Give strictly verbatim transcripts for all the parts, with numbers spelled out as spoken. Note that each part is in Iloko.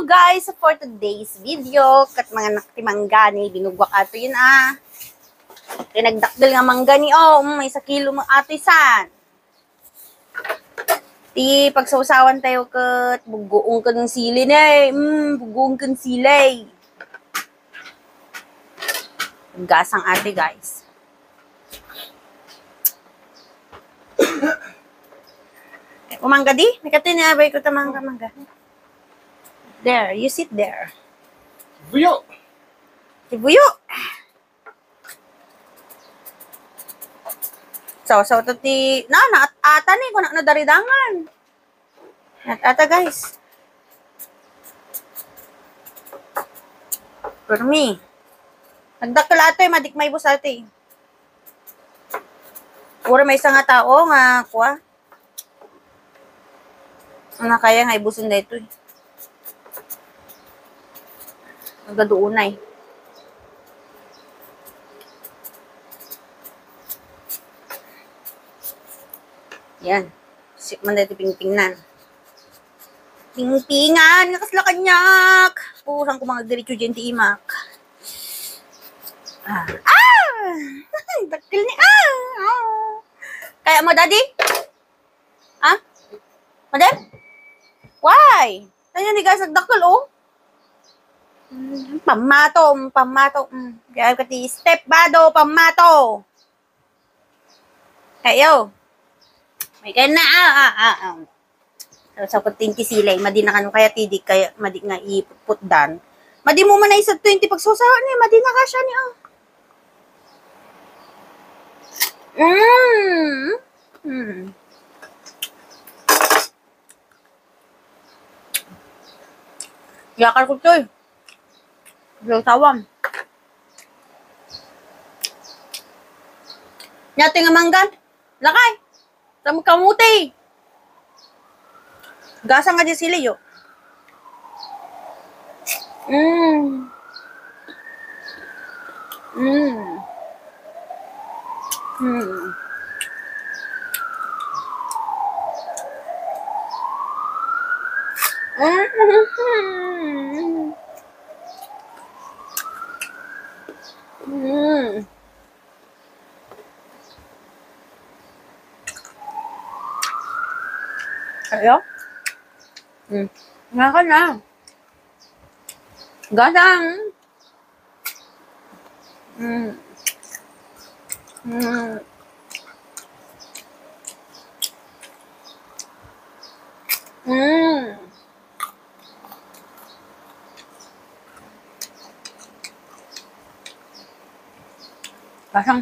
Guys, for today's video, ket manganak ti mangga ni, binugwak ato yun, ah. Kay nagdakkel nga mangga ni, oh, mm, isa kilo mo ato isan. Ti pagsawsawan tayo ket buggoon ken sili ni, mm, buggoon ken sili. Gasang ate, guys. Umangga di? May katoy ni abay ko ta mangga, mangga. There, you sit there. Buyo. Ti buyo. So, so, to ti, na, na, at-, ata ni, kuna na daridangan. At-, ata, guys. Permi. Nagdakkel ate, madik maibus ate. Puro may isa nga tao nga, kuha. Ano kaya nga ibusin daytoy? Nagaduunay. Yan. Sik man daytoy pingpingnan. Pingpingan, nga kasla kaniak. Pusan ko mga diretso dyan ti imak. Ah! Ah! Dakkel ni, ah! Ah! Kaya mo, Daddy? Ha? Madam? Why? Kanya ni guys, nagdakkel, oh. Mm, pamato, mm, pamato. Mm. Kaya ka ti step ba do, pamato. Kayo. May kaya na, ah, ah, ah, ah. So, sa puting ti silay, madi na kano kaya ti di kaya, madi nga iputdan. Madi mo man ay sa twenty pagsusawa ni, madi na ka siya ni, ah. Mm. Mm. Yakal ko to eh. Yung tawang. Nyati nga manggan. Lakay. Tamo kamuti. Gasa nga di sili, yo. Mm. Mm. Mm. Mm. Mm. Ayo? Mm. Nga ka na. Gasang. Mm. Mm. Mm. Gasang.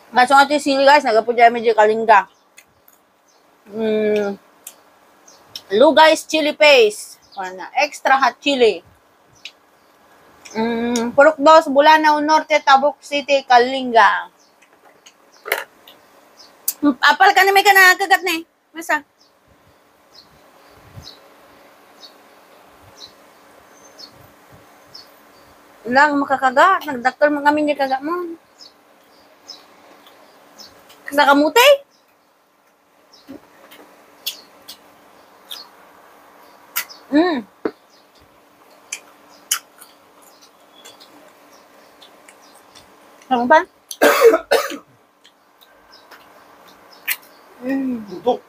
Masung ati sili, guys, nagapu dyan medyo kalinga. Mm. Lugay's chili paste. Wala na. Extra hot chili. Mm, Purok Dos, Bulanao Norte, Tabuk City, Kalinga. Apal ka na may ka nakagat na eh. Masa? Lang makakaga, nagdakkel man kami ni kaga mo. Sa kamuti? Mm. Ano ba? Mm. Tutok.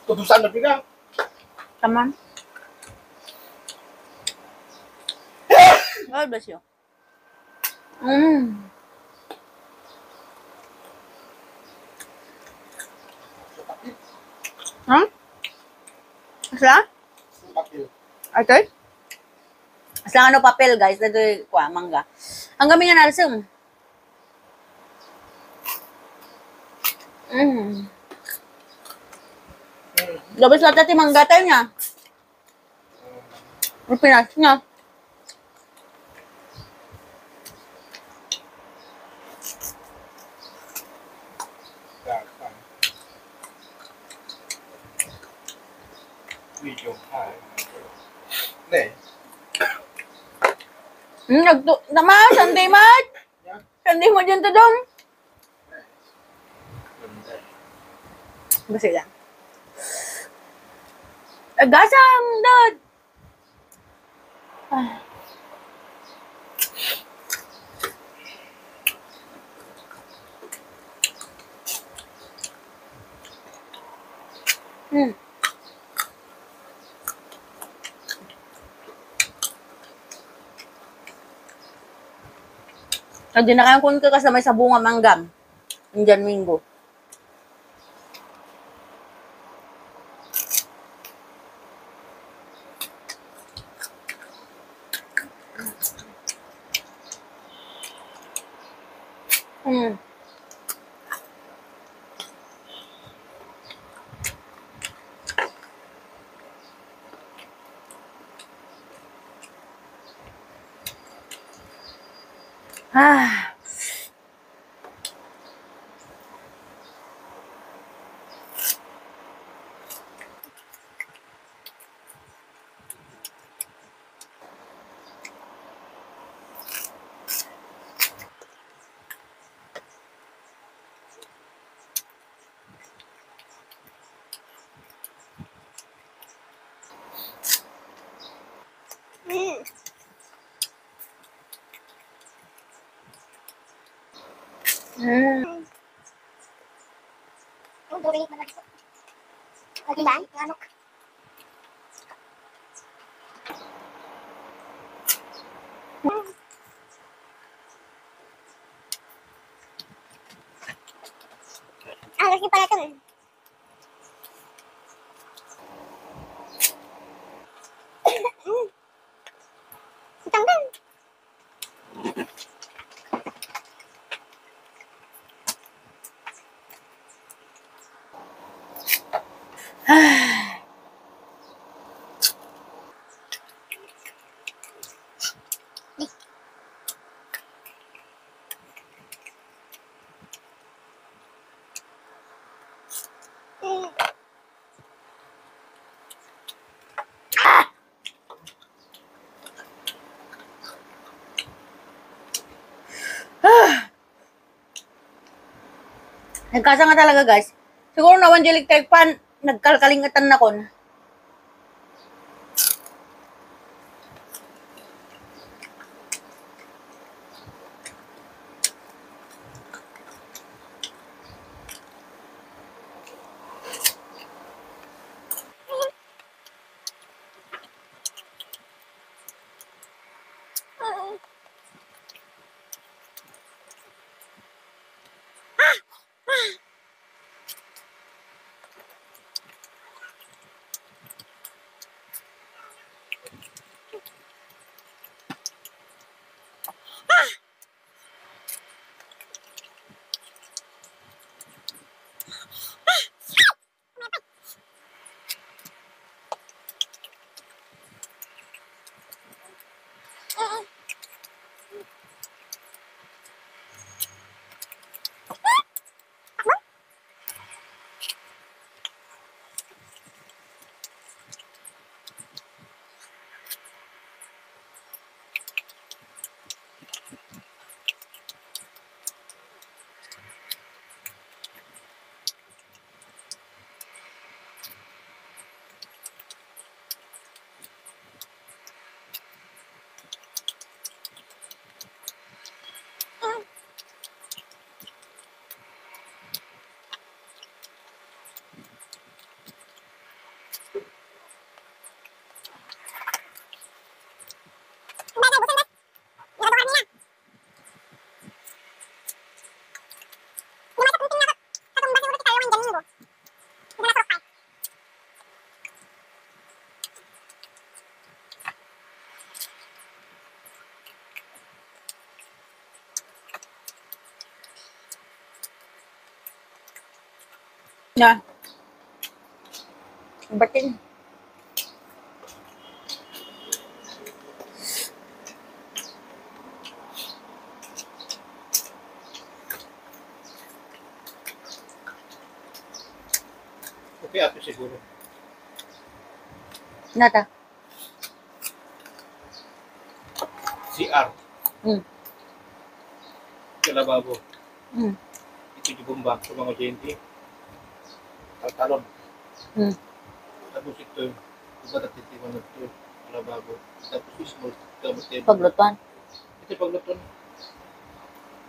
Tutusan na pina. Come on. God bless you. Mm. Ha? Asla? Papel. Ate? Asla ano papel, guys? Dito yung, kuha, mangga. Ang gamin nga nalsem. Mm. Gabis lang tati mangga tayo niya. Ang Pinas niya. Video. Ne. Hmm, nagtu-, naman, Sunday, March. Sunday mo dyan to, Dong. Basta lang. Agasam, Dad! Ah. Hmm. Adi na kayan kun ka kasama sa bunga manggam. Indian mango. Mm. Ah. Mm. Ang durinik na lang. O, diba? Ang ano? Ang laki pala ito, eh. Ang tanggal. Nagkasanga talaga, guys. Siguro nawan di electric fan, nagkalkalingetan na kon. Na. Batin. Okay, ato siguro. Nata. C R. Mm. Sa lababo. Mm. Ito yung bomba sa mga J N T. taltalon. Hmm. Tapos ito, iba na titiwan na ito, lababo. Tapos small table. Paglutuan. Ito paglutuan.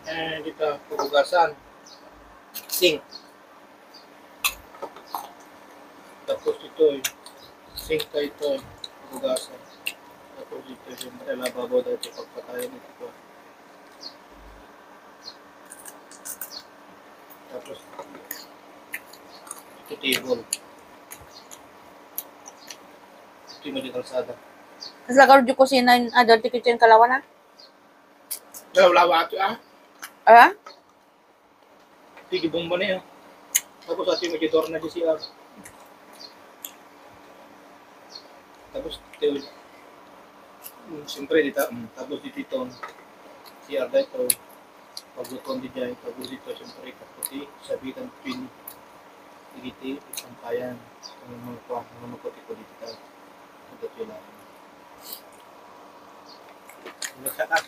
Eh, dito, paghugasan. Sink. Tapos ito, sink na ito, paghugasan. Tapos ito, siyempre, lababo dahil sa pagpatayan ito. Tapos, ito table. Ito yung may kalsada. Kasla ka kusina in adult kitchen kalawan na? Lawa-lawa ito ah. Ah? Sige, bomba na yun. Tapos ito yung may door na di C R. Tapos, ito, mm, siyempre, dito, mm, tapos dito ito, C R dito, paglutuan di dyan, tapos dito, siyempre, tapos di, sabitan pin, digiti, isampayan, ang mga kuha, mga magkotiko dito tayo. Ito ito yung lalim. Nagsatak.